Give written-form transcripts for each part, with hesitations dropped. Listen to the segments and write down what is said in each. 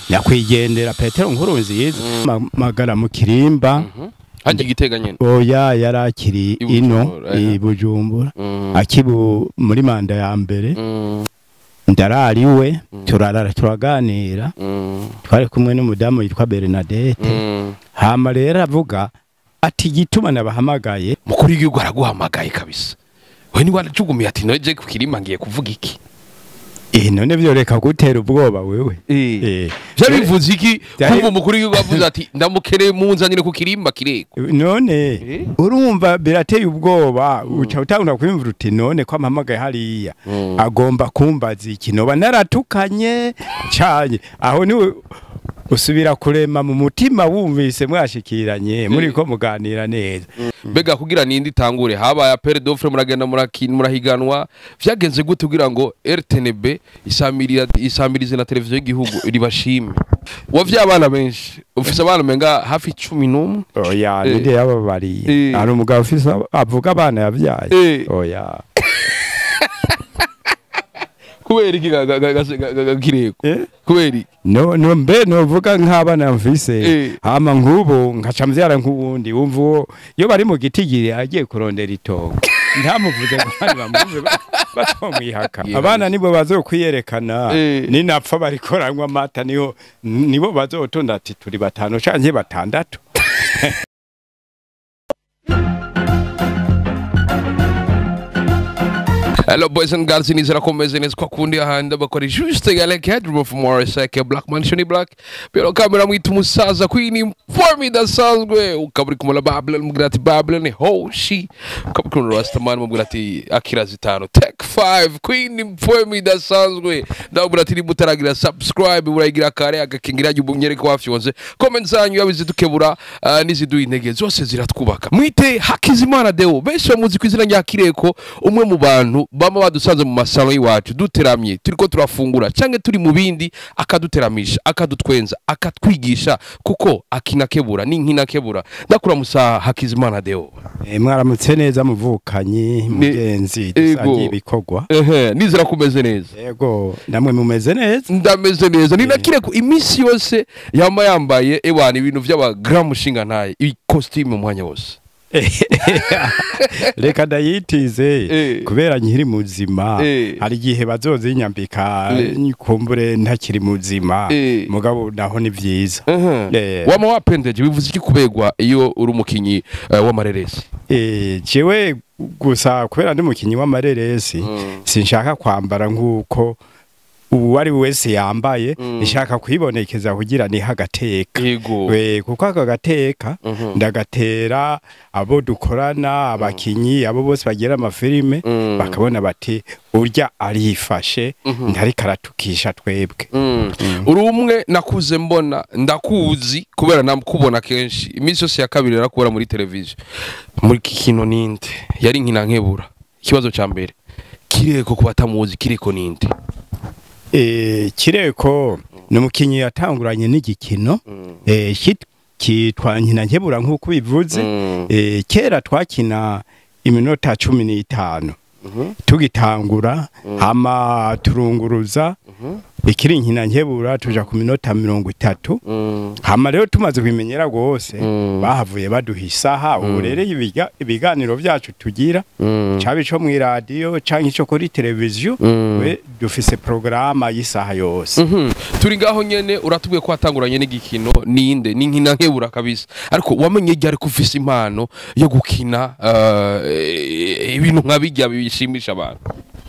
Nyakwigendera Petero Nkurunziza magara mu Kirimba. Haje Gitega nyene? Oya, yarakiri ino i Bujumbura, akibu muri manda ya mbere. Ndarariwe, turarara, turaganira, twari kumwe n'umudamu yitwa Bernadette. Hama rero avuga ati gituma nabahamagaye. Mukuru w'igihugu araguhamagaye kabisa, we ni waracugumiye ati noje ku Kirimba ngiye kuvuga iki? None vyo reka gutera ubwoba wewe. Vyabivuze iki kumva umukuru w'igihugu avuze ati ndamukereye munzanire ku Kirimba Kireko? None urumva birateye ubwoba, uca utangura kwiyumvira uti none ko ampamagaye hariya agomba kumbaza iki, noba naratukanye canye? Aho ni usubira kurema mu mutima wumvise mwashikiranye, muri ko muganira neza. Mbega kugira nindi tangure, habaye appel d'offre, muragenda murahiganwa, vyagenze gute kugira ngo RTNB isamirira isamirize na televiziyo y'igihugu ribashime? Wavye abana benshi, ufise abana menga hafi 11? Oya, ninde yababariye? Hari umugabo ufise avuga abana yavyaye? Oya. Kubera iki Kireko? Kubera iki? No mbe novuga nk'abana mfise, hama nk'ubu nkaca mvyara nk'uwundi, wumva uwo iyo bari mu gitigiri agiye kurondera itongo ntamuvuze ngo abandi bamuvuze batomwihaka. Abana nibo bazokwiyerekana, ninapfa bariko amata niho nibo bazotonda ati turi batanu canke batandatu. Hello boys and girls, nizera ko meze neza kwa kundi ahandi bakora juste gale headroom for more seke Black Man Shoni Black. Pero kamera mwita umusaza queen form idasanzwe, ukaburi kumula Babylon mubwira ati Babylon hoshi, ukaburi kumula Rastaman mubwira ati akira zitano take 5 queen form idasanzwe. Ndabura ati nimutaragira subscribe urayigira kare agakingira y'ubunyereko wafyonze comment zanyu yabizidukebura niziduha intege zose ziratwubaka. Mwite Hakizimana Deo, benshi bamuzi kwizina rya Kireko, umwe mu bantu bama badusanze mu masalo y'iwacu duteramye, turiko turafungura canke turi mu bindi, akaduteramisha, akadutwenza, akatwigisha, kuko akinakebura n'inkinakebura. Ndakuramusa Hakizimana Deo. Mwaramutse neza muvukanyi mugenzi dusangiye ibikorwa. Nizera kumeze neza. Yego, namwe mumeze neza? Ndameze neza. Ni na Kireko iminsi yose yama yambaye ewana ibintu vy'aba grand mushinga ntaye, i costume mu mwanya wose. Reka ndayitize kubera nkiri muzima, hari igihe bazozinyambika kumbure ntakiri muzima, mugabo naho ni vyiza. Wama wapendeje, bivuze iki kubegwa iyo uri umukinyi w'amareresi? Jewe gusa kubera ndi umukinyi w'amareresi sinshaka kwambara nkuko uwo ari wese yambaye, nshaka kwibonekeza kugira ni hagateka. Kuko aka gateka ndagatera abo dukorana, abakinyi abo bose bagira amafilime, bakabona bati urya arifashe ntari karatukisha twebwe. Uri umwe nakuze mbona, ndakuzi kubera namukubona kenshi iminsi yose ya kabiri narakubona muri televiziyo muri kino ninde yari nkina nkebura. Ikibazo ca mbere, Kireko ku batamuzi, Kireko ninde? Kireko ni umukinyi yatanguranye n'igikino kitwa nkina nkebura nk'uko bivuze. Kera twakina iminota 15 tugitangura, hama turunguruza ikiri nkina nkebura tuja ku minota 30. Hama rero tumaze kubimenyera rwose bahavuye baduha isaha. Ubu rero ibiganiro byacu tugira caba ico mw'iradiyo canke ico kuri televiziyo, we dufise programa y'isaha yose. Turi ngaho nyene, uratubwiye ko watanguranye n'igikino ninde ni nkina nkebura kabisa, ariko wamenye ryari ko ufise impano yo gukina ibintu nka bijya bishimisha abantu?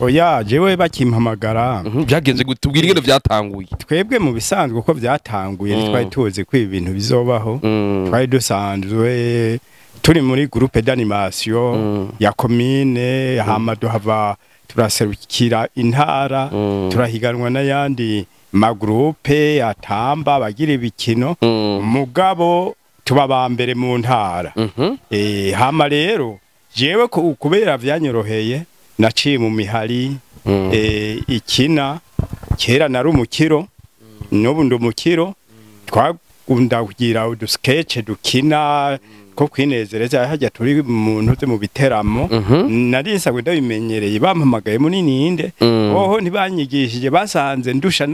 Oya, jewe bakimpamagara. Byagenze gutubwira ingene vyatanguye. Twebwe mu bisanzwe uko vyatanguye ntitwari tuzi ko ibintu bizobaho. Twari dusanzwe turi muri groupe d'animation ya commune, hama duhava turaserukira intara, turahiganwa n'ayandi magroupe atamba bagira ibikino, mugabo tuba ba mbere mu ntara. Hama rero jewe kubera vyanyoroheye naciye mu mihari ikina. Kera nari umukiro, n'ubu ndi umukiro. Twakunda kugira udusketch dukina ko kwinezereza hajya turi mu ntuze mu biteramo. Nari nsabwe ndabimenyereye, bampamagaye munini ninde oho ntibanyigishije, basanze ndusha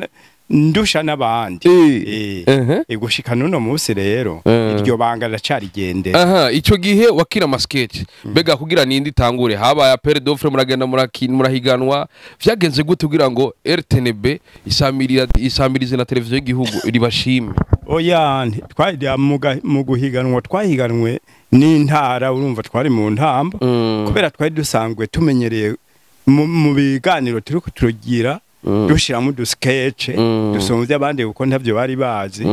ndusha n'abandi. Gushika n'uno munsi rero iryo banga racarigendera. Aha, ico gihe wakira ama sketch, mbega kugira nindi tangure habaye appel d'offre, muragenda murakina murahiganwa, vyagenze gute kugira ngo RTNB isamirira isamirize na televiziyo y'igihugu ribashime? Oya, twari mu guhiganwa, twahiganwe n'intara, urumva twari mu ntamba kubera twari dusanzwe tumenyereye mu biganiro turiko turugira dushiramo udusketch dusumvye abandi, kuko ntavyo bari bazi.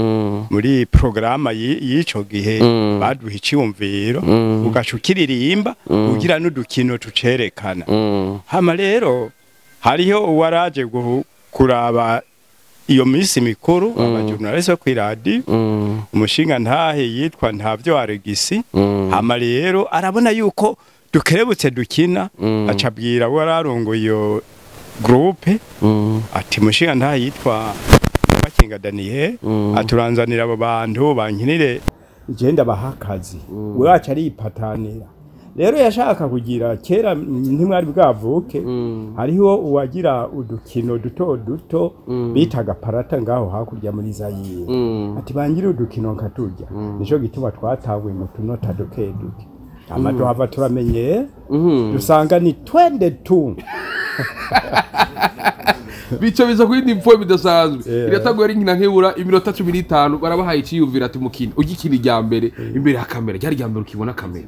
Muri programa y'ico gihe baduha iciyumviro, ugaca ukiririmba ugira n'udukino tucerekana. Hama rero hariho uwaraje kuraba iyo minsi mikuru, abajournaliste bo kw'iradiyo, umushinga ntahe yitwa Ntavyo Aregisi. Hama rero arabona yuko dukerebutse dukina, acabwira wararongoye iyo groupe ati: "Mushinga ntahe yitwa Makinga Daniel, aturanzanira abo bantu bankinire, igenda baha akazi." Wacu aripatanira rero, yashaka kugira kera ntimwari bwavuke, hariho uwagira udukino duto duto bitaga Parata ngaho hakurya muri Zayire, ati: "Bangire udukino nka turya." Nico gituma twatawe mu tunota duke duke, hama tuhava turamenye, dusanga ni twende tu. Bico biza kuri info bidasanzwe. Iratangwa ari nkina nkebura iminota 15, barabahaye iciyumvira ati mukina ugikina irya mbere imbere ya kamera, ryari irya mbere ukibona kamera,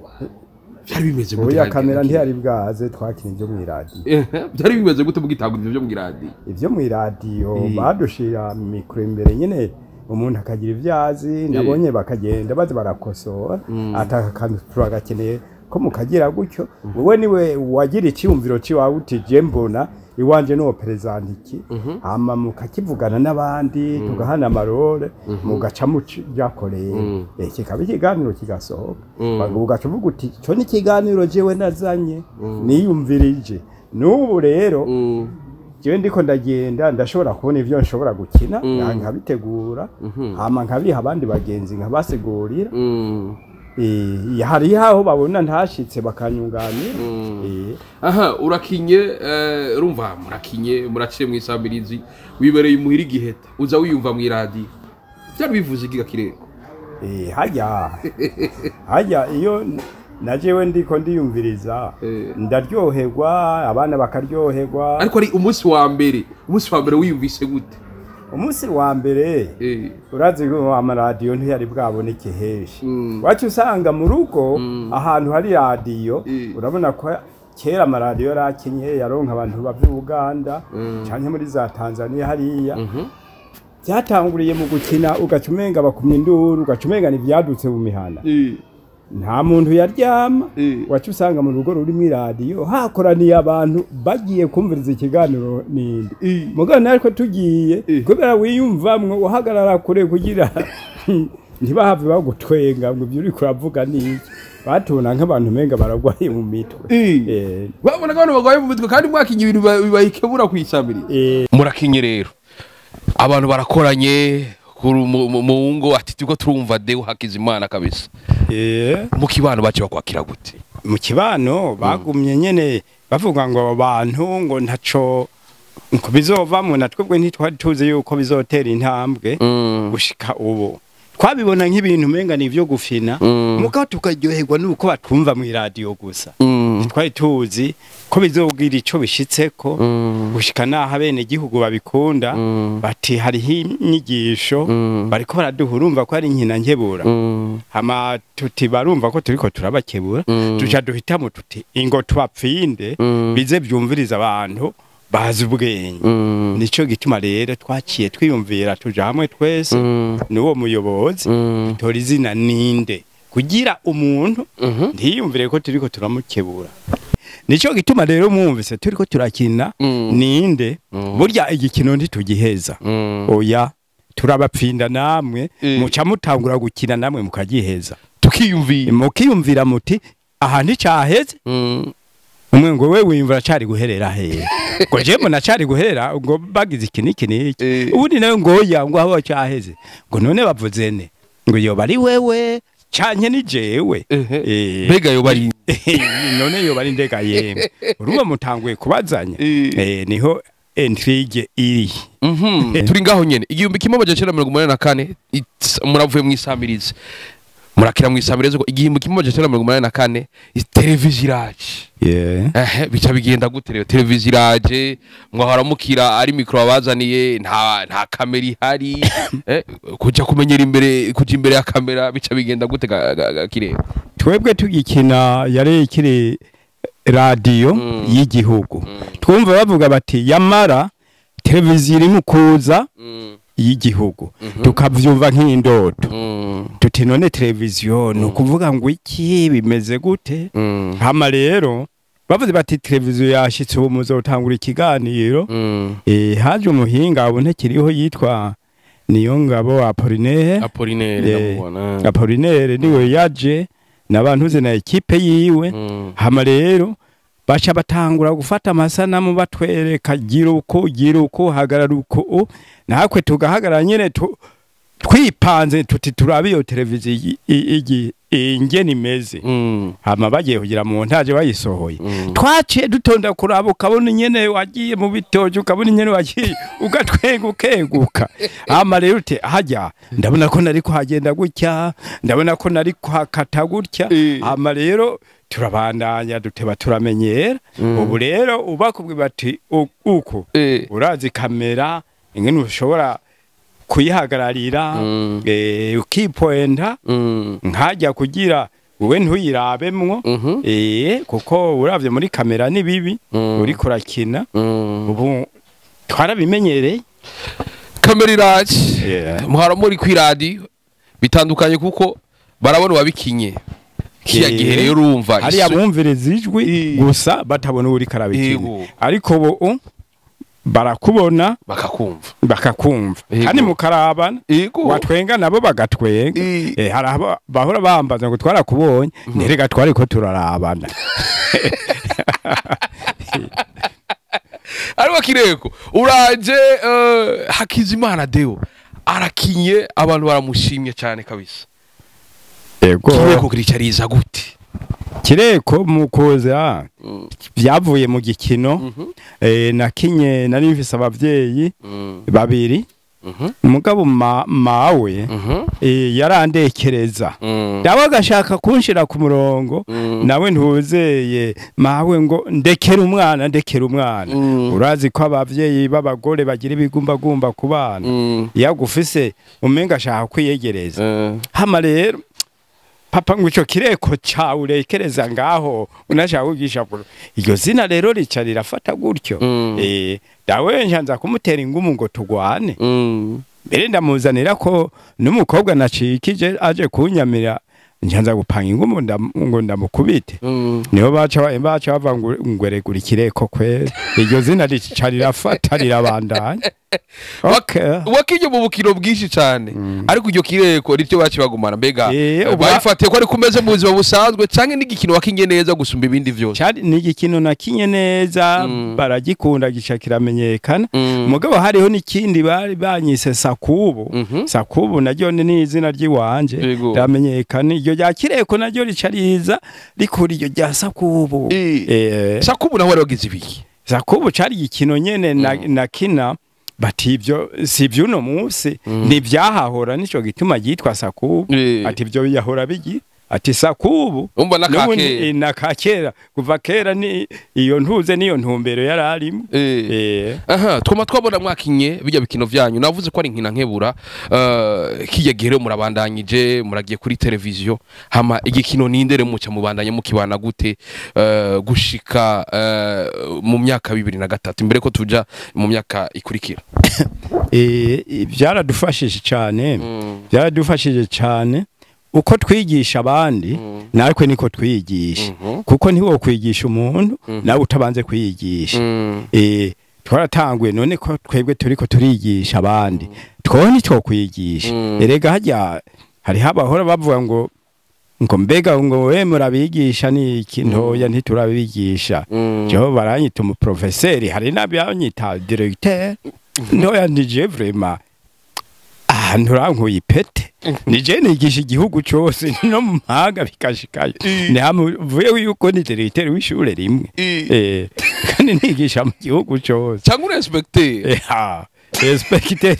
byari bimeze gute? Oya, kamera ntiyari bwaze, twakina ibyo mw'iradiyo. Byari bimeze gute mugitangura ivyo byo mw'iradiyo? Ibyo mw'iradiyo badushira mikoro imbere nyine, umuntu akagira ibyo azi, nabonye bakagenda baza barakosora, ataka kantu turagakeneye ko mukagira gutyo. Wowe niwe wagira icyumviro ciwawe uti: "Je mbona iwanje n'uwo perezida iki." Hama mukakivugana n'abandi, tugahana amarore, mugaca mujakoreye, kikaba ikiganiro kigasohoka. Ugaca uvuga uti: "Ico ni ikiganiro jewe nazanye niyumvirije." N'ubu rero jewe ndiko ndagenda, ndashobora kubona ivyo nshobora gukina, nkabitegura, hama nkabiha abandi bagenzi, nkabasigurira. Hariho aho babona ntashitse bakanyunganira. Aha urakinye, urumva murakinye, muraciye mu isambirizi, wibereye imuhira igiheta, uza wiyumva mu iradiyo, byari bivuze igiga kireko? Hajya iyo najewe ndiko ndiyumviriza ndaryoherwa, abana bakaryoherwa. Ariko ari umunsi wa mbere wiyumvise gute? Umunsi wa mbere, urazi ko amaradiyo ntiyari bwaboneke henshi, wacu usanga mu rugo ahantu hari radiyo. Urabona ko kera amaradiyo yarakinye, yaronka abantu bava i Buganda canke muri za Tanzania hariya. Byatanguriye mu gukina, ugaca umenga bakumya induru, ugaca umenga ntivyadutse mu mihana, nta muntu yaryama. Waca usanga mu rugo rurimo iradiyo hakoraniye abantu bagiye kumviriza ikiganiro ninde. Mugabo natwe tugiye, kubera wiyumvamwo, uhagarara kure kugira ntibahave bagutwenga ngo ibyo uriko uravuga ni iki, batubona nk'abantu umenga baragwaye mu mitwe. Babona ko abantu bagwaye mu mitwe kandi mwakinye ibintu bibayikebura kwisambiriza. Murakinye rero, abantu barakoranye mu ngo ati: "Turiko turumva Deo Hakizimana kabisa." Mu kibano bace bakwakira gute? Mu kibano bagumye nyene bavuga ngo abo bantu ngo ntaco ngo bizovamwo, na twebwe ntitwari tuzi yuko bizotera intambwe gushika ubu. Twabibona nk'ibintu umenga ni ivyo gufina, mugabo tukaryoherwa nuko batwumva mw'iradiyo gusa. Twari tuzi ko bizobwira ico bishitseko gushika naho abenegihugu babikunda, bati hariho inyigisho bariko baraduha, urumva ko ari inkina nkebura. Hama tuti barumva ko turiko turabakebura, tuca duhitamo tuti ingo tubapfinde bize vyumviriza abantu bazi ubwenge. Nico gituma rero twaciye twiyumvira, tuja hamwe twese n'uwo muyobozi, dutora izina Ninde kugira umuntu ntiyumvire ko turiko turamukebura. Nico gituma rero mwumvise turiko turakina Ninde, burya igikino ntitugiheza, oya, turabapfinda namwe muca mutangura gukina namwe mukagiheza. Tukiyumvira. Mukiyumvira muti aha nticaheze. Umwe ngo: "We wiyumvira cari guherera hehe?" Ngo: "Je mbona cari guherera ngo bagize iki n'iki n'iki." Ubundi nawe ngo: "Oya," ngo "aho caheze." Ngo: "None bavuze ne?" Ngo: "Yoba ari wewe canke ni jewe?" Mbega yoba ari None yoba ari ndega yemwe? Urumva mutanguye kubazanya. Niho intrigue iri. Turi ngaho nyene 1984, muravuye mu isamirizi, murakira mu isamirizi ko 1984 televiziyo iraje. Ehe, bica bigenda gute rero? Televiziyo iraje, mwahora mukira ari micro babazaniye, nta kamera ihari, kuja kumenyera imbere, kuja imbere ya kamera, bica bigenda gute kireba? Twebwe tugikina yari ikiri radiyo y'igihugu, twumva bavuga bati yamara televiziyo iri mu kuza y'igihugu, tukavyumva nk'indoto, tuti none televiziyo ni ukuvuga ngo iki, bimeze gute? Hama rero bavuze bati televiziyo yashitse, ubu muzotangura ikiganiro. Haje umuhinga abonekiriho yitwa Niyongabo Apollinaire. Apollinaire. Ndamubona. Apollinaire niwe yaje n'abantu na équipe yiwe. Hama rero baca batangura gufata amasanamu, batwereka gira uko, gira uko, hagarara uko, natwe tugahagarara nyene twipanze, tuti turabe iyo televiziyo ingene imeze. Hama bagiye kugira mu ntaje bayisohoye, twaciye dutonda kuraba, ukabona nyene wagiye mu bitoki, ukabona nyene wagiye, ugatwenga, ukeguka. Hama rero uti hajya ndabona ko nari kuhagenda gutya, ndabona ko nari kuhakata gutya. Hama rero turabandanya, duteba turamenyera. Ubu rero ubakubwi bati uko urazi kamera ingene ushobora kuyihagararira, ukipoenta nkajya kugira wowe ntuyirabemwo, kuko uravye muri kamera ni bibi uriko urakina. Ubu twarabimenyereye. Kamera iraje, muhora muri kw'iradiyo, bitandukanye kuko barabona uwabikinye kiya gihe. Rero urumva hariya bumviriza ijwi gusa, batabona uriko arabikina. Ariko ubu barakubona, bakakumva, bakakumva, kandi mukarabana, watwenga nabo bagatwenga. Hari abo bahora bambaza ngo twarakubonye, nterega twariko turarabana. Ariko Kireko uraje, Hakizimana Deo arakinye, abantu baramushimye cyane kabisa. Kireko kiricariza gute? Kireko mu kuza byavuye mu gikino nakinye. Nari mfise abavyeyi babiri, umugabo mawe yarandekereza, dawe agashaka kunshira ku murongo, nawe ntuzeye mawe ngo ndekere umwana, ndekere umwana. Urazi ko abavyeyi b'abagore bagira ibigumbagumba ku bana, iyo agufise umenga ashaka kwiyegereza. Hama rero papa ngo ico kireko cawe urekereza ngaho, unashaka kugisha kure. Iryo zina rero rica rirafata gutyo. Dawe njanza kumutera ingumu ngo tugwane, mbere ndamuzanira ko n'umukobwa nacikije aje kunyamira, njanza gupanga ingumu ngo ndamukubite. Niho baca bava ngo ngweregura ikireko kwera, iryo zina rica rirafata, rirabandanya. Okay. Wakinye mu bukino bwinshi cyane, ariko iryo kireko niryo baci bagumana. Mbega bayifatiye ko ari kumeze mu buzima busanzwe, canke n'igikino wakinye neza gusumba ibindi vyose? Cari ni igikino nakinye neza, baragikunda, gica kiramenyekana. Mugabo hariho n'ikindi bari banyise Sakubu. Sakubu naryo ni izina ry'iwanje, ramenyekana. Iryo rya kireko naryo rica riza rikura iryo rya Sakubu. Sakubu nawe wari wagize ibiki? Sakubu cari igikino nyene nakina, bati ibyo si iby'uno munsi, ntibyahahora, nico gituma ryitwa Sakubu. Ati ibyo yahora bigi, ati Sakubu. Umva na N'ubundi, kakera. Na kakera, kuva kera ni iyo ntuze niyo ntumbero yari arimo. Aha twama twabona mwakinye bijya bikino vyanyu, navuze ko ari nkina nkebura. Kijya gihe rero murabandanyije, muragiye kuri televiziyo, hama igikino nindere muca mubandanye mukibana gute gushika mu myaka 2003, imbere ko tuja mu myaka ikurikira? Byaradufashije cyane, byaradufashije cyane. Uko twigisha abandi, natwe niko twigisha, kuko ntiwo kwigisha umuntu nawe utabanze kwiyigisha. Twaratanguye, none ko twebwe turiko turigisha abandi, two ntitwokwigisha? Erega harya hariho abahora bavuga ngo mbega ngo we murabigisha ni iki? Ntoya, ntiturabigisha. Jeho baranyita umuprofeseri, hari n'abanyita directeur. Ntoya, nije vraiment. Ah, nturankuye ipete, nije nigisha igihugu cose no mu mahanga bikashikayo. Ntihamuvuye yuko ni directeur w'ishure rimwe, kandi nigisha mu gihugu cose. Cyangwa uri inspecteur? Ha, inspecteur.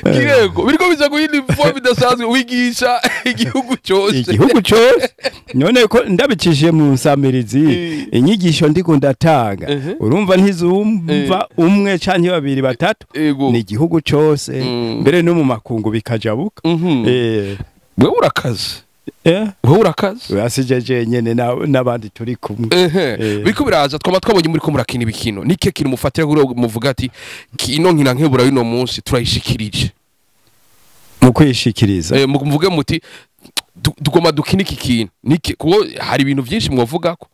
Kirego biriko biza guhindi forme idasanzwe, wigisha igihugu cyose. Igihugu cose. None ko ndabicishije mu nsamirizi, inyigisho ndiko ndatanga, urumva ntizumva umwe canke babiri batatu, ni igihugu cose, mbere no mu makungu bikajabuka. Wewe urakaze. Wewe urakaze. Urasije nyene n'abandi turi kumwe. Biriko biraza, twaba twabonye muri ko murakina ibikino. Nike kintu mufatira kuri muvuga ati kino nkina nkebura y'uno munsi turayishikirije? Mu kwishikiriza. Muvuge muti tugomba dukina iki kintu. Nike kuko hari ibintu byinshi mwovugako.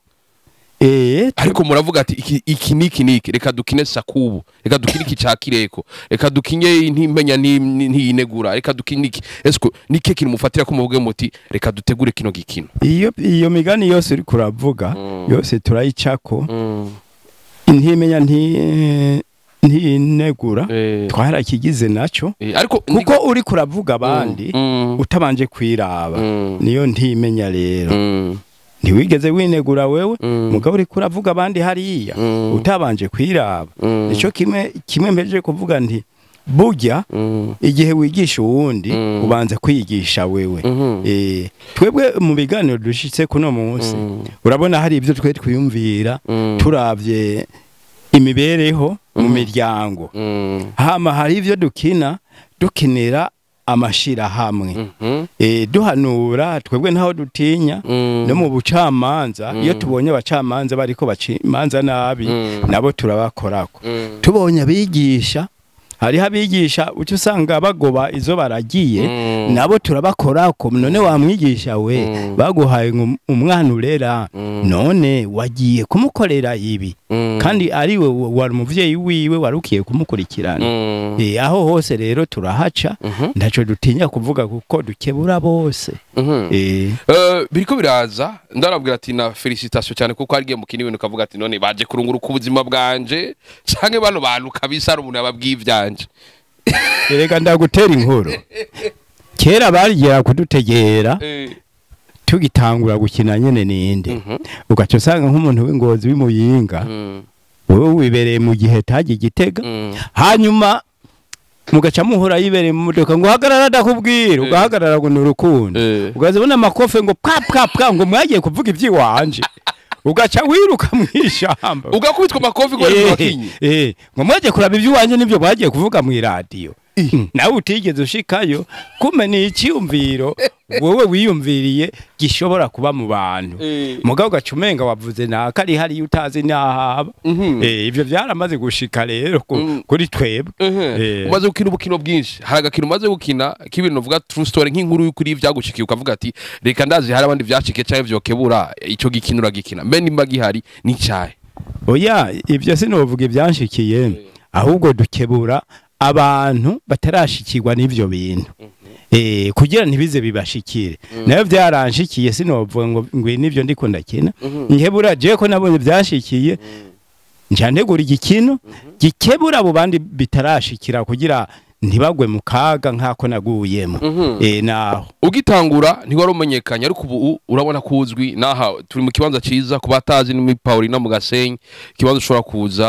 Ariko muravuga ati iki niki niki, reka dukine sakubu, reka dukine iki ca Kireko, reka dukinye ntimenya ntiyinegura, reka dukine iki. Esko nike kintu mufatira ko muvuge muti reka dutegure kino gikino? Iyo migani yose uri kuravuga yose turayicako. Ntimenya ntiyinegura twarakigize naco, ariko kuko uri kuravuga abandi utabanje kwiraba, niyo ntimenya rero. Ntiwigeze winegura wewe, mugabo uri kuravuga abandi hariya utabanje kwiraba. Nico kimwe mpejeje kuvuga nti burya igihe wigisha uwundi ubanza kwigisha wewe. Twebwe mu biganiro dushitse kuno munsi, urabona hari ibyo twe twiyumvira turavye imibereho mu miryango. Hama hari ibyo dukina dukinira amashira hamwe, duhanura twebwe ntaho dutinya. No mu bucamanza, iyo tubonye abacamanza bariko bacimanza nabi, nabo turabakorako. Tubonye abigisha, hariho abigisha uca usanga bagoba izo baragiye, nabo turabakorako. None wamwigisha we baguhaye umwana urera, none wagiye kumukorera ibi, kandi ari we wari umuvyeyi wiwe warukiye kumukurikirana. Aho hose rero turahaca, ntaco dutinya kuvuga kuko dukebura bose. Biriko biraza, ndarabwira ati na felicitation cyane, kuko harigiye mukina ibintu ukavuga ati none baje kurunguruka ubuzima bwanje canke bano bantu kabisa ari umuntu yababwiye ivyanje. Erega ndagutera inkuru. Kera barigera kudutegera tugitangura gukina nyene ninde, ugaca usanga nk'umuntu w'ingozi w'imuyinga, wewe wibereye mu gihe taje Gitega, hanyuma mugaca muhora yibereye mu modoka ngo hagarara ndakubwira, ugahagarara ngo nurukundo, ukazibona amakofe ngo pwa pwa pwa ngo mwagiye kuvuga ivy'iwanje, ugaca wiruka mwishamba ugakubitwa amakofi ngo ari bakinyi. Ngo mwagiye kuraba ivy'iwanje nivyo mwagiye kuvuga mu radio, nawe utigeze ushikayo. Kume ni icyumviro wowe wiyumviriye gishobora kuba mu bantu, mugabo ugaca umenga wavuze naka ari hariya utazi n'ahaba. Ivyo byaramaze gushika rero kuri twebwe. Umaze gukina ubukino bwinshi, hari agakino umaze gukina k'ibintu uvuga true story, nk'inkuru y'ukuri vyagushikiye ukavuga ati reka ndazi hari abandi vyashikiye canke vyokebura, ico gikino uragikina mbe nimba gihari ni cyahe? Oya, ivyo sinovuga ibyanshikiye, ahubwo dukebura abantu batarashikirwa n'ivyo bintu, kugira ntibize bibashikire. Nayo byaranshikiye, sinovuga ngo nivyo ndiko ndakina. Nkebura je ko nabonye byashikiye, nca ntegura igikino gikebura abo bandi bitarashikira kugira ntibagwe mu kaga nk'ako naguyemo. Naho ugitangura ntiwari umenyekanye, ariko ubu urabona ko uzwi. Naha turi mu kibanza ciza ku batazi ni muri Paulina mu Gasenyi, ikibanza ushobora kuza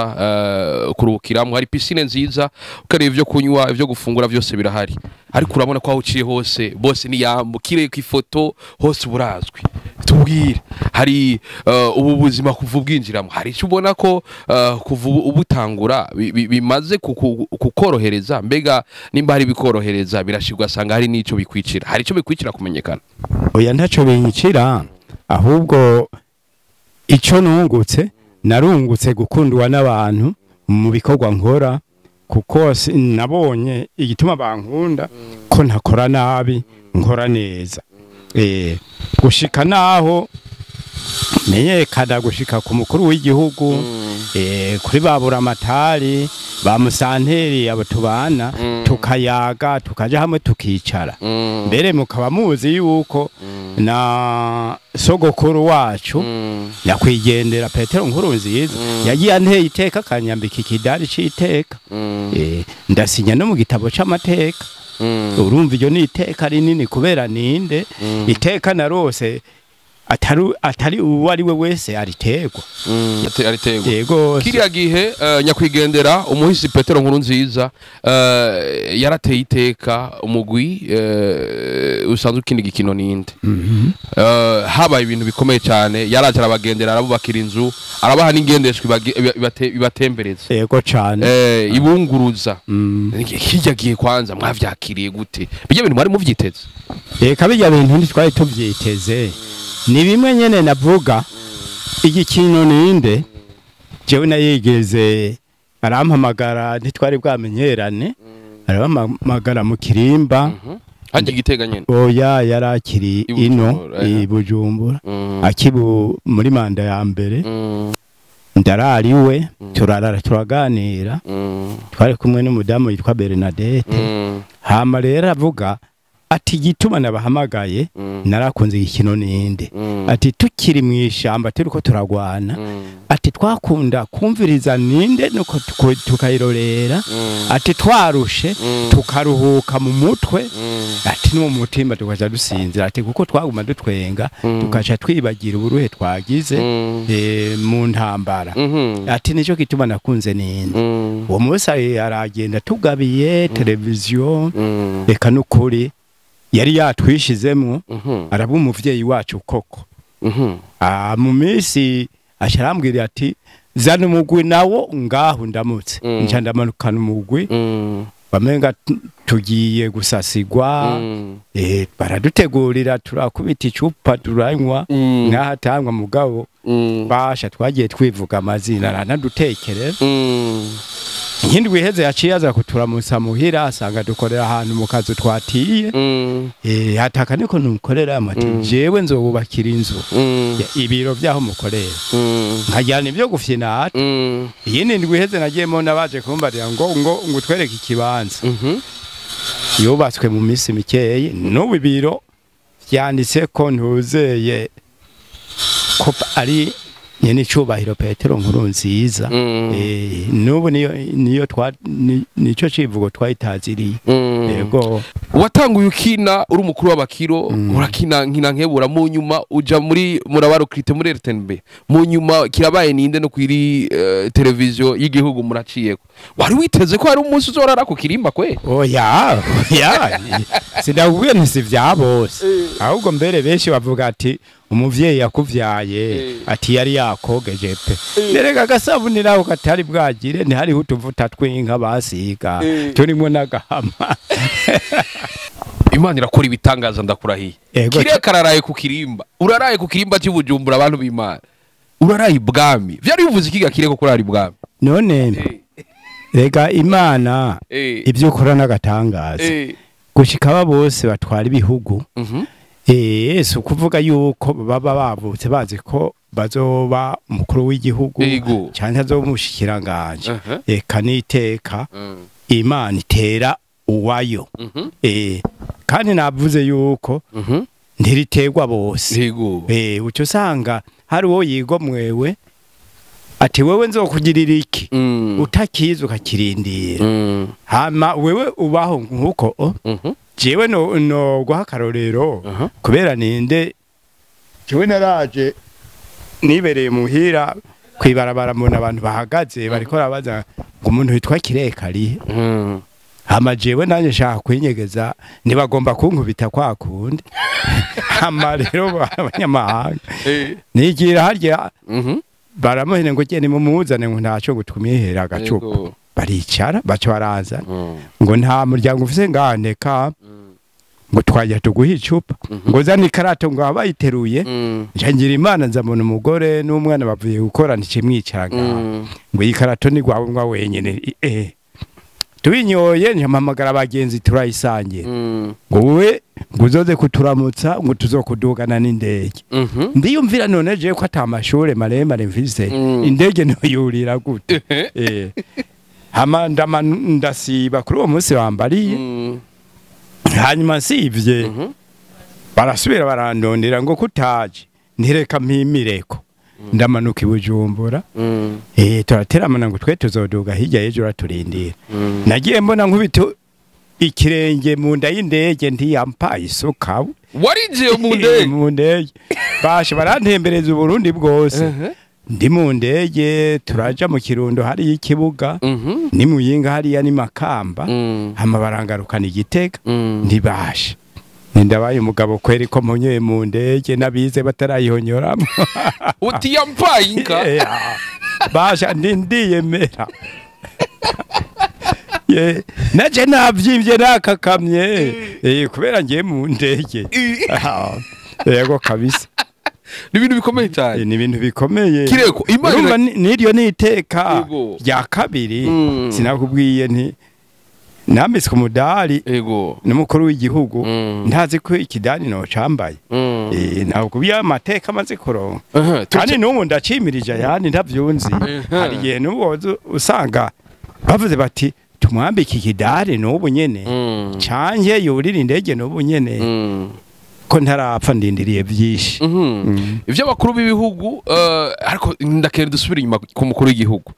kuruhukiramo, hari piscine nziza, ukareba ivyo kunywa, ivyo gufungura byose birahari. Ariko urabona ko aho uciye hose bose ni yambukire ku ifoto hose uburazwi. Tubwire, hari ubu buzima kuva ubwinjiramo, hari icyo ubona ko kuva ubutangura bimaze kukorohereza? Mbega nimba hari bikorohereza birashirwa, asanga hari n'ico bikwicira, hari ico bikwicira kumenyekana? Oya, ntaco binyicira, ahubwo ico nungutse, narungutse gukundwa n'abantu mu bikorwa nkora, kuko nabonye igituma bankunda ko ntakora nabi, nkora neza. Gushika naho menyekana gushika ku mukuru w'igihugu, Kuri babura amatari ba musanteri abo tubana, tukayaga, tukaja hamwe, tukicara. Mbere mukaba muzi yuko na sogokuru wacu nyakwigendera Petero Nkurunziza yagiye anteye iteka, akanyambika ikidari c'iteka. Ndasinya no mu gitabo c'amateka. Urumva iryo ni iteka rinini, kubera ninde iteka narose atari uwo ari we wese ariterwa. Ariterwa. Yego. Kiriya gihe nyakwigendera umuhisi Petero Nkurunziza yarateye iteka umugwi usanzwe ukina igikino ninde. Habaye ibintu bikomeye cyane, yaraje arabagendera, arabubakira inzu, arabaha n'ingendeshwa ibatembereza. Yego cane. Ibunguruza. Hirya gihe kwanza mwavyakiriye gute? Bijya bintu mwari muvyiteze? Reka, bijya bintu ntitwari tuvyiteze. Ni bimwe nyene navuga, igikino ninde jewe nayigeze arampamagara, ntitwari bwamenyerane, arampamagara mu Kirimba. Hajya Igitega nyene? Oya, yarakiri I ino. Bujumbura, I Bujumbura, akibu muri manda ya mbere. Ndarariwe, turarara, turaganira. Twari kumwe n'umudamu yitwa Bernadette. Hama rero avuga ati: "Igituma nabahamagaye, narakunze igikino ninde." Ati: "Tukiri mu ishamba, turiko turagwana," ati, "twakunda kumviriza ninde, nuko tukayirorera." Ati: "Twarushe, tukaruhuka mu mutwe," ati, "no mu mutima tukaja dusinzira," ati, "kuko twaguma dutwenga, tukaca twibagira uburuhe twagize mu ntambara." Ati: "Nico gituma nakunze ninde." Uwo munsi aragenda tugabiye televiziyo. Reka, nukuri yari yatwishizemwo, araba umuvyeyi wacu koko. Mu minsi aca arambwira ati: "Zana umugwi nawo ngaho ndamutse." Nca ndamanukana umugwi. Bamenga tugiye gusasigwa. Baradutegurira, turakubita icupa, turanywa. Nkahatangwa mugabo. Basha twagiye twivuga amazina, aranadutekerera. Nk'indwi iheze yaciye aza kuturamutsa muhira, asanga dukorera ahantu mu kazu twatiye. Hataka niko numukorera, ati: "Jewe nzobubakira inzu, ibiro vyaho mukorera, nkajyana ibyo gufyina." Iyindi ndwi iheze nagiyemo, nabaje kumbarira ngo utwereke ikibanza. Yubatswe mu minsi mikeyi, n'ubu ibiro vyanditse ko ntuzeye ko ari nyene icubahiro Petero Nkurunziza. N'ubu niyo nico civugo twayitaziriye. Yego. Watanguye ukina uri umukuru w'abakiro, urakina nkina nkebura, mu nyuma uja muri murabarukrite muri RTNB, mu nyuma kirabaye ninde no kwiri televiziyo y'igihugu muraciyeko. Wari witeze ko hari umunsi uzorara ku kirimba kwe? Oya, oya, sindakubwiye nti si vya bose, ahubwo mbere benshi bavuga ati: "Umuvyeyi yakuvyaye," ati, "yari yakogeje pe." Nerega agasabuni naho katari bwagire, ntihariho utuvuta tw'inka basiga turimwo n'agahama. Imana irakora ibitangaza, ndakurahiye. Ego. Kiriya kararaye ku kirimba, uraraye ku kirimba cy'Ubujumbura, abantu b'Imana, uraraye ibwami. Vyari bivuze ikiga kireko kurara ibwami? None rega Imana ibyo ukora n'agatangaza. Gushika aba bose batwara ibihugu, si ukuvuga yuko baba bavutse bazi ko bazoba umukuru w'igihugu canke azoba umushikiranganje. Eka, n'iteka Imana itera uwayo. Kandi navuze yuko ntiriterwa bose. Uco usanga hari uwo yigomwewe ati: "Wewe nzokugirira iki?" Utakizi ukakirindira. Hama wewe ubaho nkuko o, jewe no guha akarorero. Kubera ninde, jewe naraje nibereye muhira kwibarabara, mbona abantu bahagaze bariko barabaza ngo: "Umuntu witwa Kireka arihe?" Hama jewe nanjye nshaka kwinyegeza, ntibagomba kunkubita kwa kundi. Hama rero abanyamahanga nigira harya, baramuhene ngo: "Gende mumuzane," ngo ntaco ngo twimihera agacupa. Baricara, baca baraza ngo: "Nta muryango ufise ngahaneka ngo twajya tuguha icupa?" Ngo: "Zana ikarato," ngo abayiteruye. Nca ngira Imana nzabona umugore n'umwana bavuye gukora, nticimwicara ngaho. Ngo: "Iyi karato ni gwawe ngwa wenyene." Tubinyoye, ncampamagara abagenzi, turayisangira. Ngo: "Wewe," ngo Ngo uzoze kuturamutsa, ngo tuzokudugana n'indege. Ndiyumvira none je ko ata mashure maremare mfise, indege ntoyurira gute? Hama ndasiba kuri uwo munsi wambariye. Hanyuma nsivye, barasubira barandondera ngo kutaje, ntireka mpimireko. Ndamanuka i Bujumbura, turateramana ngo twe tuzoduga hirya y'ejo, uraturindira. Nagiye mbona nkubita ikirenge mu nda y'indege, ntiyampaye isuka. Warinjiye mu ndege? Mu ndege, bashe barantembereza Uburundi bwose. Ndi mu ndege, turaja mu Kirundo hariyo ikibuga, ni Muyinga hariya, ni Makamba. Hama barangarukana Igitega. Ntibashe, ndabaye umugabo kweri ko mponyoye mu ndege n'abize batarayihonyoramo. Uti yampaye inka. Basha, ndi ndiyemera. Ye, naje navyimvye nakakamye, kubera ngiye mu ndege. Ah, yego kabisa. Ni ibintu bikomeye cyane. Ni ibintu bikomeye. Kireko, Imana Urumva n'iryo ni iteka rya kabiri. Sinakubwiye nti nambitswe umudari n'umukuru w'igihugu, ntazi ko ikidani nocambaye. Ntabwo amateka amaze kuronka, kandi n'ubu ndacimirije ayandi, ntavyunzi. Hari igihe n'ubu woza usanga bavuze bati tumwambike ikidari n'ubu nyene, canke yurire indege n'ubu nyene, ko ntarapfa, ndindiriye byinshi. Ivyo abakuru b'ibihugu, ariko ndakenda dusubira inyuma ku mukuru w'igihugu.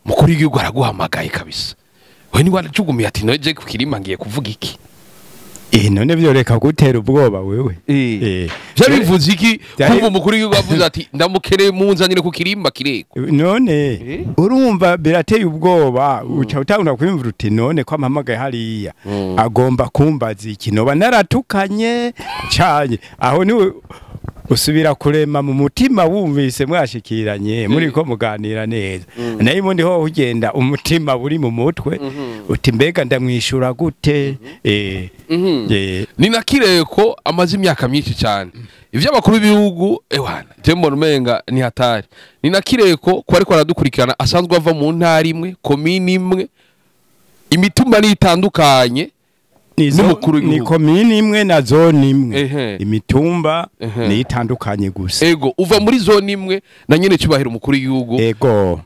Mukuru w'igihugu araguhamagaye kabisa, we ni warajugumiye ati noje ku kirima ngiye kuvuga iki? None vyoreka gutera ubwoba wewe? Vyo bivuze iki kumva umukuru w'igihugu avuze ati ndamukereye, munzanire ku kirimba Kireko? None urumva birateye ubwoba, uca utangura kwiyumvira uti none ko ampamagaye hariya, agomba kumbaza iki? Noba naratukanye canye? Aho ni usubira kurema mu mutima, wumvise mwashikiranye, muri ko muganira neza. Nayo ubundi ho ugenda umutima uri mu mutwe uti mbega ndamwishura gute? Ni na Kireko amaze imyaka myinshi cyane. Ivyo abakuru b'ibihugu, ewana, je mbona umenga ni hatari. Ni na Kireko ko ariko aradukurikirana, asanzwe ava mu ntara imwe, komini imwe, imitumba ni itandukanye n'umukuru Ni w'igihugu. Komini imwe na zone imwe, imitumba ni itandukanye gusa. Ego, uva muri zone imwe na nyene cyubahiro umukuru w'igihugu,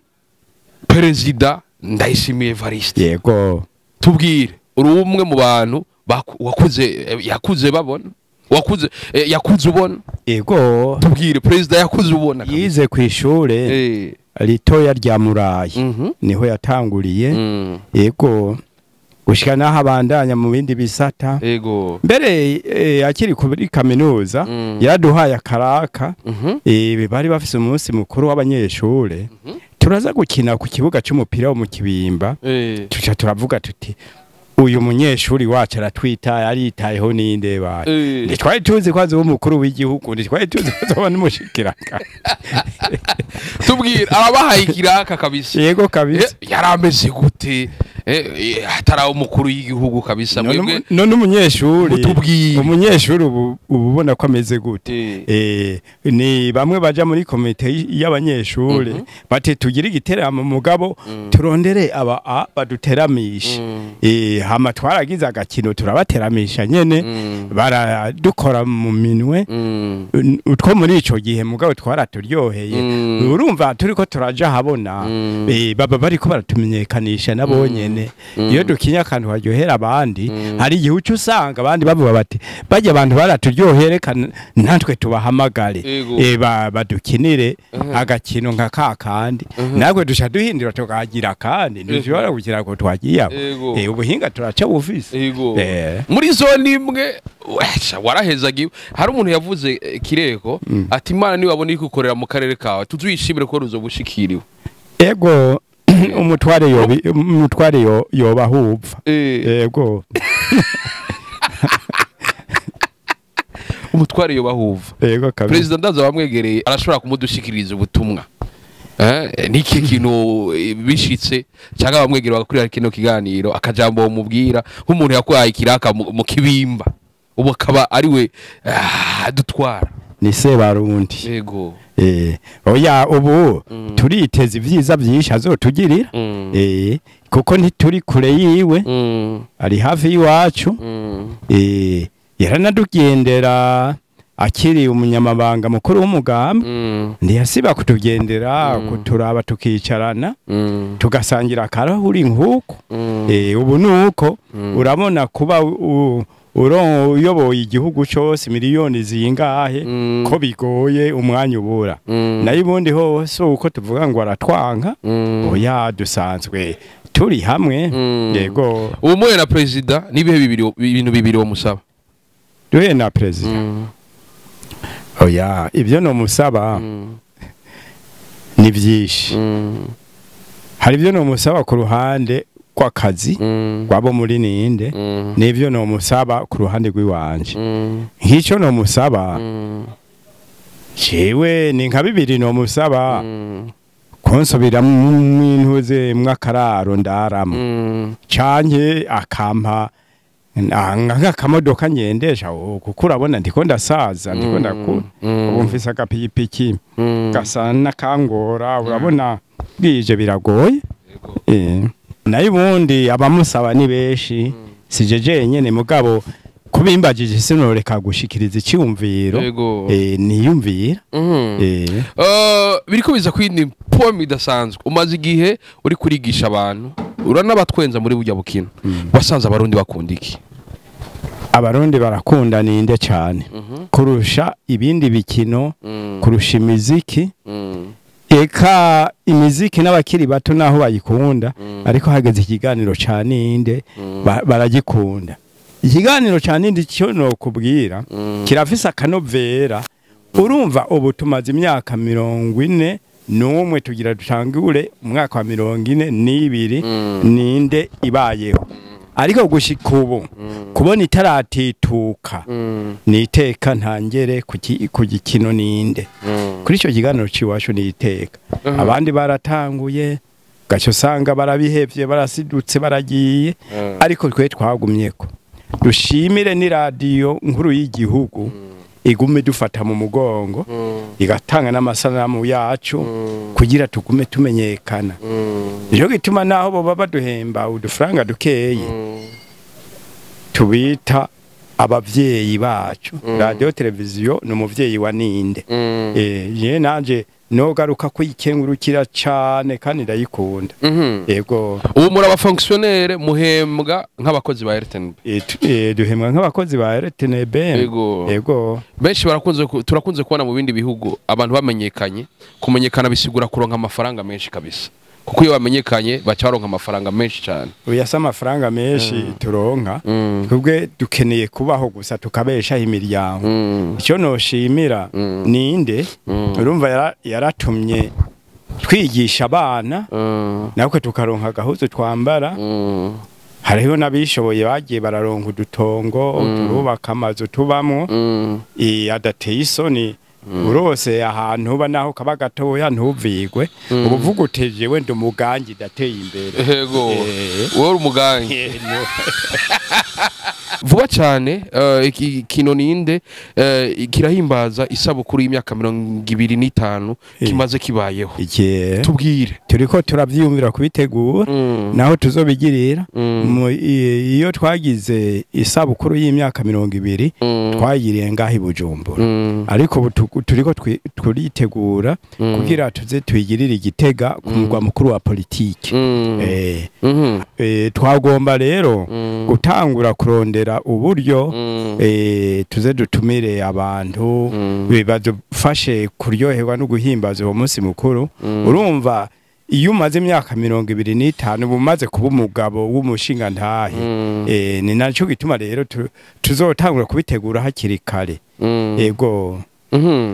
Perezida Ndayishimiye Evariste. Tubwire, uri umwe mu bantu wakuze, yakuze babona, wakuze, yakuze ubona. Tubwire, perezida yakuze ubona kabisa. Yize ku ishure ritoya rya Murayi, niho yatanguriye. Yego, gushika naho abandanya mu bindi bisata. Mbere akiri kuri kaminuza yaraduhaye akaraka. Bari bafise umunsi mukuru w'abanyeshure, turaza gukina ku kibuga c'umupira wo mu Kibimba. Tuca turavuga tuti uyu munyeshuri wacu aratwitaye, aritayeho, ninde baye. Ntitwari tuzi ko azoba umukuru w'igihugu, ntitwari tuzi ko azoba n'umushikiranga. Tubwire, arabahaye ikiraka kabisa. Yego kabisa. Yari ameze gute, ataraba umukuru w'igihugu kabisa? Mwebwe None umunyeshuri mutubwire. Umunyeshuri ubu ubona ko ameze gute? Ni bamwe baja muri komite y'abanyeshuri bati tugire igiteramo, mugabo turondere aba baduteramishe. Hama twaragize agakino, turabateramisha nyene, baradukora mu minwe. Utwo muri ico gihe, mugabo twaraturyoheye. Urumva turiko turaja habona, baba bariko baratumenyekanisha nabo nyene. Iyo dukinye akantu karyohera abandi, hari igihe uca usanga abandi bavuga bati bajya abantu baraturyoheye, reka natwe tubahamagare, badukinire agakino nka kakandi. Natwe duca duhindura tukagira, kandi ntidushobora gukina ko twagiye aho. Ubuhinga turaca bufise. Muri zone imwe wesha, warahezagiwe. Hari umuntu yavuze, Kireko, ati Imana niwabona iri gukorera mu karere kawe, tuzwishimire ko ruzobushikiriwe. Ego, umutware yobi umutware yoba hupfa. Ego. Umutware yoba huva. Ego kabisa. Perezida ndaza bamwegereye arashobora kumudushikiriza ubutumwa. Niki kintu, bishitse cyangwa bamwegereye bagakurira kino kiganiro, akajambo mubwira nk'umuntu yakwaye ikiraka mu Kibimba, ubu akaba ariwe dutwara? Ni Sebarundi. Oya, ubu turiteza ivyiza byinshi azotugirira. Kuko ntituri kure yiwe, ari hafi y'iwacu. Yaranadugendera akiri umunyamabanga mukuru w'umugambi, ntiyasiba kutugendera, kuturaba, tukicarana, tugasangira akarahuri nk'uko. Ubu nuko urabona kuba uyoboye igihugu cyose, miliyoni zingahe, ko bigoye, umwanya ubura. Nayo ubundi hose uko tuvuga ngo aratwanka, oya, dusanzwe turi hamwe. Yego. Ubu muhuye na perezida, n'ibihe bibiri, ibintu bibiri wamusaba? Duhuye na perezida, oya, ibyo nomusaba ni byinshi. Hari ibyo nomusaba ku ruhande rw'akazi rwabo muri ninde, n'ibyo nomusaba ku ruhande rw'iwanje. Nk'icyo nomusaba jewe ni nka bibiri nomusaba: kunsubira mwintuze mw'akararo ndaramo, canke akampa nk'akamodoka ngendesha, kuko urabona ndiko ndasaza, ndiko ndakura. Ubu mfise agapikipiki gasa n'akangora, urabona bwije biragoye. Nayo ubundi abamusaba ni benshi, sije jenyene, mugabo kubimbajije sinoreka gushikiriza icyumviro niyumvira. Biriko biza kwindi poem idasanzwe. Umaze igihe uri kurigisha abantu, uranabatwenza muri burya bukino. Wasanze Abarundi bakunda iki? Abarundi barakunda ninde cyane kurusha ibindi bikino, kurusha imiziki. Eka, imiziki n'abakiri bato naho bayikunda, ariko hageze ikiganiro ca ninde, baragikunda. Ikiganiro ca ninde cyo nokubwira kirafise akanovera. Urumva ubu tumaze imyaka 41, tugira dutangure umwaka wa 42 ninde ibayeho, ariko gushika ubu kubona itaratituka ni iteka ntangere ku gikino ninde. Kuri icyo kiganiro c'iwacu ni iteka. Abandi baratanguye, gaco usanga barabihevye, barasidutse, baragiye, ariko twe twagumyeko. Dushimire ni radiyo nkuru y'igihugu igume dufata mu mugongo, igatanga n'amasanamu yacu kugira tugume tumenyekana. Nico gituma naho boba baduhemba udufaranga dukeye, tubita abavyeyi bacu. Radiyo televiziyo ni umuvyeyi wa ninde. Je nanje nogaruka kuyikengurukira cane kandi ndayikunda. Yego. Ubu muri abafonctionnaire, muhembwa nk'abakozi ba RTNB? Duhembwa nk'abakozi ba RTNB. Yego. Yego. Benshi barakunze turakunze kubona mu bindi bihugu abantu bamenyekanye. Kumenyekana bisigura kuronka amafaranga menshi kabisa, kuko iyo bamenyekanye baca baronka amafaranga menshi cyane. Oya, si amafaranga menshi turonka. Twebwe dukeneye kubaho gusa, tukabeshaho imiryango. Icyo noshimira ninde, urumva yaratumye twigisha abana, natwe tukaronka agahuzu twambara. Hariho n'abishoboye bagiye bararonka udutongo, turubaka amazu tubamwo adateye isoni. Urose ahantu uba naho kaba gatoya ntuvigwe, ubu uvuga uti jewe ndi umugangi, ndateye imbere. Yego. Wowe uri umugangi. No. Vuba cyane iki kino ninde kirahimbaza isabukuru y'imyaka 25 kimaze kibayeho. Iki Tubwire. Turiko turavyiyumvira kubitegura, naho tuzobigirira. Iyo twagize isabukuru y'imyaka 20, twayigiriye ngaho i Bujumbura, ariko ubu turiko turitegura kugira tuze tuyigirire i Gitega, ku mugwa mukuru wa politiki. Twagomba rero gutangura kurondera uburyo, tuze dutumire abantu badufashe kuryoherwa no guhimbaza uwo munsi mukuru. Urumva iyo umaze imyaka 25, uba umaze kuba umugabo w'umushingantahe. Ni naco gituma rero tuzotangura kubitegura hakiri kare. Yego.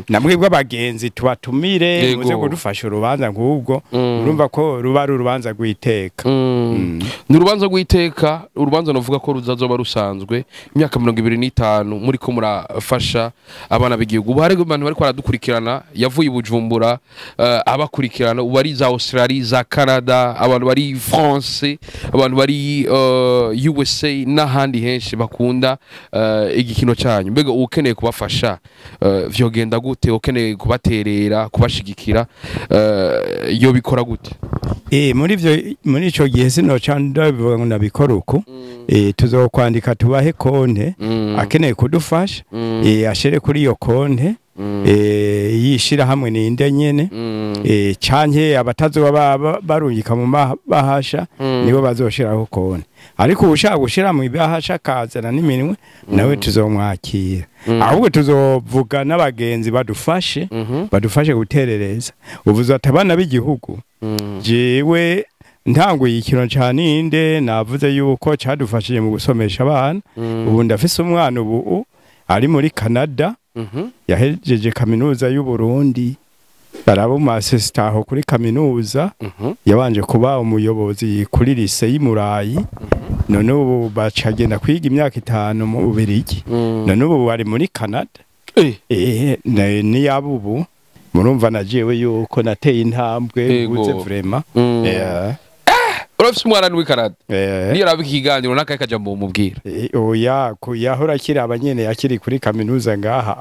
Namwebwe abagenzi tubatumire, muze kudufasha urubanza nk'ubwo. Urumva ko ruba ari urubanza rw'iteka. Ni urubanza rw'iteka, urubanza navuga ko ruzazoba rusanzwe imyaka 25 muri ko murafasha abana b'igihugu. Ubu hari abantu bariko baradukurikirana, yavuye i Bujumbura, abakurikirana ubu ari za Australie, za Canada, abantu bari France, abantu bari USA n'ahandi henshi bakunda igikino cyanyu. Mbega ukeneye kubafasha, Vyogenda gute ukeneye kubaterera, kubashigikira, yo bikora gute? Muri ivyo, muri ico gihe sinoca ndabivuga ngo nabikora uku. Tuzokwandika tubahe konte, akeneye kudufasha ashere kuri iyo konte yishira hamwe ninde nyene, canke abatazoba barungika mu bahasha nibo bazoshiraho konte. Ariko ushaka gushira mu ibahasha akazana n'iminwe nawe tuzomwakira. Ahubwo tuzovuga n'abagenzi badufashe, badufashe guterereza. Uvuze ati abana b'igihugu, jewe ntanguye ikintu ca ninde navuze yuko cadufashije mu gusomesha abana. Ubu ndafise umwana ubu ari muri Canada, yahejeje kaminuza y'u Burundi, baraba mu assistant kuri kaminuza, yabanje kuba umuyobozi kuri lycée y'Imurayi, none ubu bacagenda kwiga imyaka 5 mu Bubiligi, none ubu bari muri Canada. Ni ubu murumva najewe yuko nateye intambwe mvuze vraiment. Urafise umwana ni muri Canada? Niyo araba ikiganiro n'akahe kajambo mumubwira? Oya, yahora akiri abanyene akiri kuri kaminuza ngaha,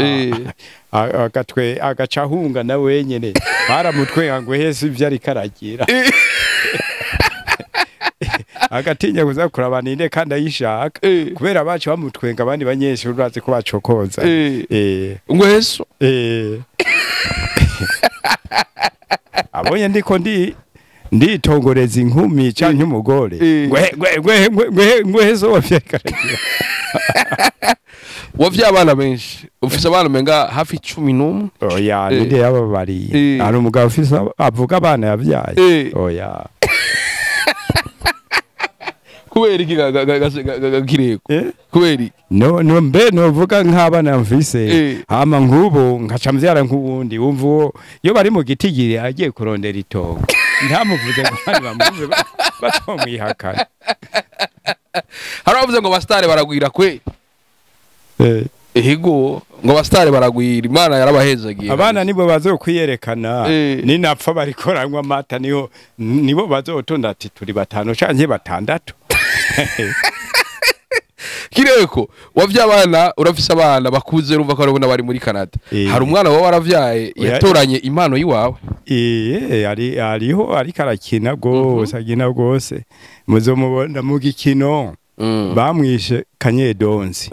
agatwe agaca ahunga na wenyene baramutwenga ngo hese ivyo ariko aragira, agatinya kuza kuraba ninde kandi ayishaka, kubera bacu bamutwenga abandi banyeshuri urazi ko bacokoza. Ngo heso. Abonye ndiko ndi nditongoreza inkumi canke umugore, ngwe ngwe ngwe ngwe ngwe heso wavyekaragira. Wavye abana benshi, ufise abana menga hafi 11. Oya, ninde yababariye? Hari umugabo ufise avuga abana yavyaye? Oya. Kubera iki Kireko? Kubera iki? No, mbe novuga nk'abana mfise, hama nk'ubu nkaca mvyara nk'uwundi, wumva uwo iyo bari mu gitigiri agiye kurondera itongo ntamuvuze ngo abandi bamuvuze batomwihakana. Hari abavuze ngo abasitari baragwira kwe. Ego, ngo abasitari baragwira, Imana yarabahezagiye. Abana nibo bazokwiyerekana, ninapfa barikoranwa amata niho nibo bazotonda ati turi 5 canke 6. Kireko, wavye abana, urafise abana bakuze, urumva ko arabona bari muri Canada. Hari umwana wawe waravyaye yatoranye impano yiwawe? Ariho ariko arakina gose, akina gose. Muzomubona mu gikino bamwishe Kanyedonzi.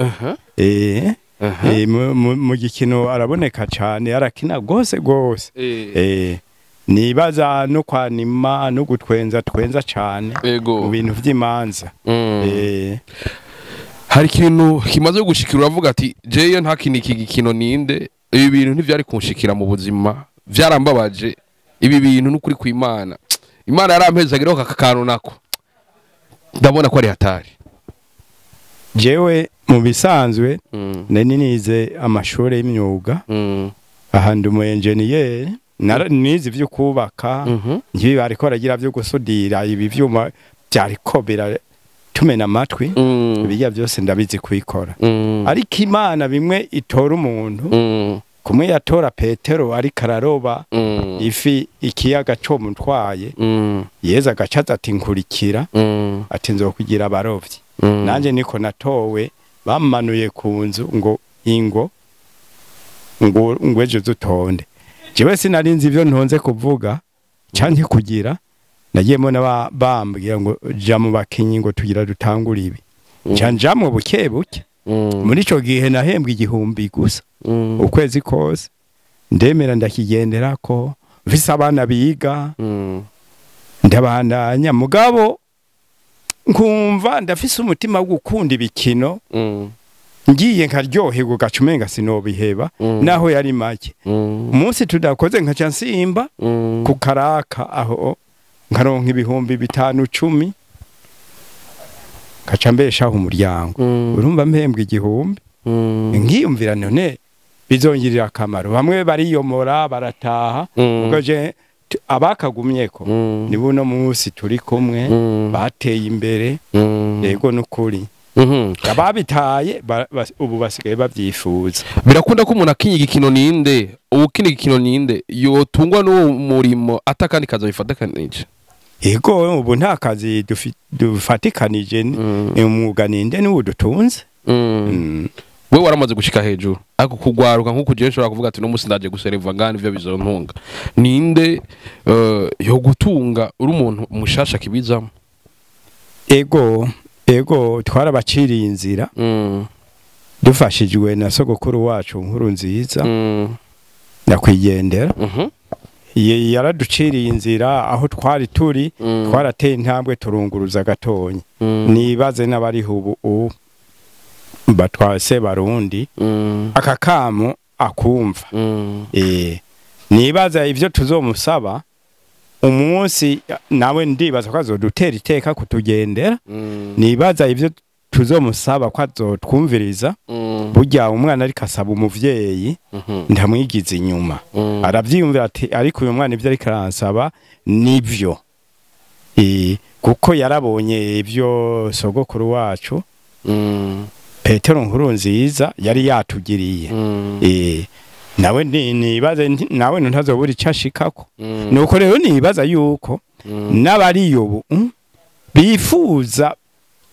Mu gikino araboneka cane, arakina gose gose. Nibaza no kwanima no gutwenza twenza cane mu bintu vy'imanza. Hari ikintu kimaze gushikira uravuga ati jeyo ntakini iki gikino ninde, ibi bintu ntivyari kunshikira mu buzima, vyarambabaje ibi bintu n'ukuri kw'Imana. Imana yarampezagira aka kantu nako ndabona ko ari hatari. Jewe mu bisanzwe nari nize amashuri y'imyuga, ahandi umu engineer, nize ivyo kubaka, nkibi bariko baragira vyo gusudira ibi vyuma vyariko tumena amatwi, ibijya byose ndabizi kubikora. Ariko Imana bimwe itora umuntu, kumwe yatora Petero ariko araroba ifi ikiyaga co mutwaye, Yezu agacaza ati nkurikira, ati nzokugira abarovyi. Nanje niko natowe, bamanuye ku nzu ngo ingo ngo ngweje zutonde. Jewe sinari nzi ivyo ntonze kuvuga canke kugira, nagiyemo bambwira ngo ja mu bakinyi ngo tugira dutangure ibi. Nca nja mu buke buke. Muri ico gihe nahembwa 1000 gusa ukwezi kose, ndemera ndakigenderako, mfise abana biga, ndabandanya. Mugabo nkumva ndafise umutima wo gukunda ibikino, ngiye nkaryoherwa gaca umenga sinobiheba, naho yari make. Umunsi tudakoze nkaca nsimba ku karaka aho nkaronka 5,000 10,000, nkaca mbeshaho umuryango. Urumva mpembwa 1000, nkiyumvira none bizongirira akamaro. Bamwe bariyomora barataha, ubwo je abakagumyeko ni buno munsi turi kumwe, bateye imbere. Yego nukuri. Ababitaye ubu basigaye bavyifuza. Birakunda ko umuntu akinyiga igikino ninde, ukina igikino ninde yotungwa n'uwo murimo atakandi kazi bifatakanije? Yego, ubu nta kazi dufatikanije, umwuga ninde niwo dutunze. Wewe waramaze gushika hejuru, ariko kugwaruka nkuko ugiye ushobora kuvuga ati no musi ndaje gusereva ngani ivyo bizontunga. Ninde yo gutunga uri umuntu mushasha kibizamo? Ego twarabaciriye inzira dufashijwe na sogokuru wacu Nkuru Nziza nyakwigendera. Yaraduciriye inzira aho twari turi, twarateye intambwe turunguruza gatonya. Nibaze n'abariho ubu batwase barundi aka kamo akumva. Nibaza ivyo tuzomusaba umunsi nawe ndibaza ko azodutera iteka kutugendera. Nibaza ivyo tuzomusaba ko azotwumviriza. Burya umwana ariko asaba umuvyeyi ndamwigiza inyuma, aravyiyumvira ati ariko uyu mwana ivyo ariko aransaba nivyo. Kuko yarabonye ivyo sogokuru wacu Petero Nkurunziza yari yatugiriye. Nawe nibaze nawe ntazobura icyo ashikako. Nuko rero nibaza yuko n'abariyo ubu bifuza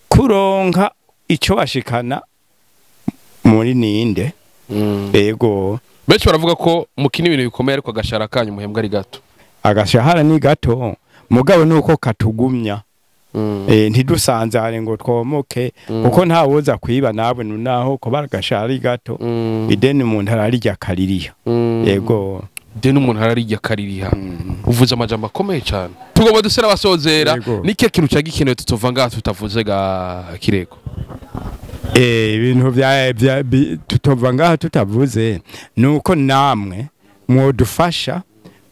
kuronka icyo bashikana muri ninde. Ego benshi baravuga ko mukina ibintu bikomeye ariko agashara kanyu muhembwa ari gato. Agashahara ni gato mugabo nuko katugumya. Ntidusanzare ngo twomoke, kuko nta woza kwiba nawe naho ko baragashara gato. Ideni umuntu ararirya kaririya. Yego ideni umuntu ararirya kaririya. Uvuze amajambo akomeye cyane. Tugomba dusera basozera. Nike kintu cagikenewe tutova ngaha tutavuze ga Kirego? Ibintu bya tutova ngaha tutavuze nuko namwe mwodufasha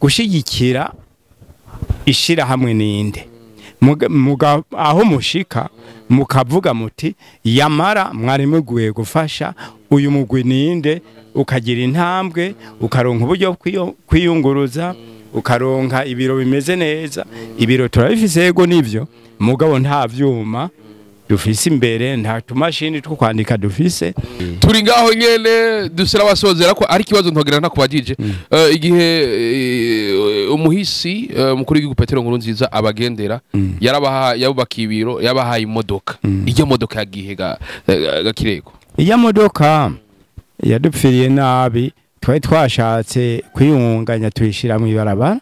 gushigikira ishira hamwe ninde. Aho mushika mukavuga muti yamara mwari muguye gufasha uyu mugwi ninde, ukagira intambwe ukaronka uburyo kwiyunguruza, ukaronka ibiro bimeze neza. Ibiro turabifise yego nivyo, mugabo nta vyuma dufise imbere, nta tumashini two kwandika dufise. Turi ngaho nyene dusira basozera ko ari kibazo ntogera ntakubajije. Igihe umuhisi mukuru w'igihugu Petero Nkurunziza abagendera, yarabaha yabubakiye ibiro, yabahaye imodoka. Iyo modoka yagihe ga Kirego? Iyo modoka yadupfiriye nabi, twari twashatse kwiyunganya tuyishira mu ibarabara.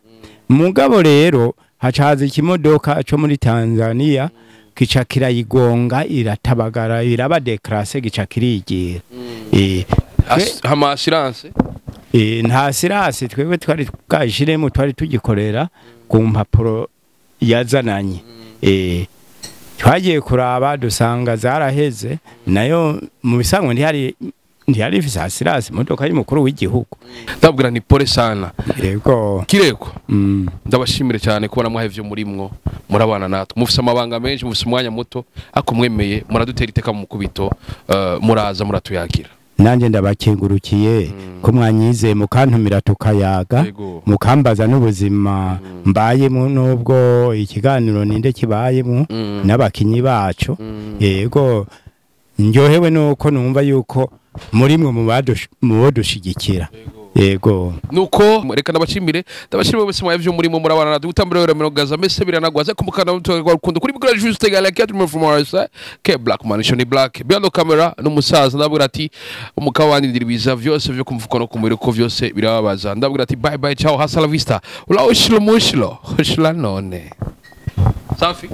Mugabo rero hacaza ikimodoka cyo muri Tanzania kica kirayigonga iratabagara iraba declasse gica kirigira. Hama assurance? Nta assurance twebwe twari twashiremo, twari tugikorera ku mpapuro yazananye. Twagiye kuraba dusanga zaraheze, nayo mu bisanzwe ntihari ifise assurance imodoka y'umukuru w'igihugu. Ndabwira ni pole sana. Yego Kirego, ndabashimire cyane kubona mwahevye murimwo murabana natwe. Mufise amabanga menshi, mufise umwanya muto, ariko mwemeye muradutera iteka mu mukubito, muraza muratuyagira. Nanjye ndabakengurukiye ko mwanyizeye mukantumira tukayaga, mukambaza n'ubuzima mbayemo nubwo ikiganiro ninde kibayemo n'abakinyi bacu. Yego ndyohewe nuko numva yuko muri mwe mu badushigikira. Yego nuko reka ndabashimire bose mwavyo murimo murabana natwe. Utambire rero gaza mese biranagwaza kumukana mutwe rukundo kuri bikora juste gala 4 from RSA ke Black Man Shoni Black behind the camera n'umusaza. Ndabwira ati umukaba wandindira ibiza vyose vyo kumvuko no kumuriro ko vyose birababaza. Ndabwira ati bye bye, ciao, hasta la vista, ula ushilo mushilo ushila none safi.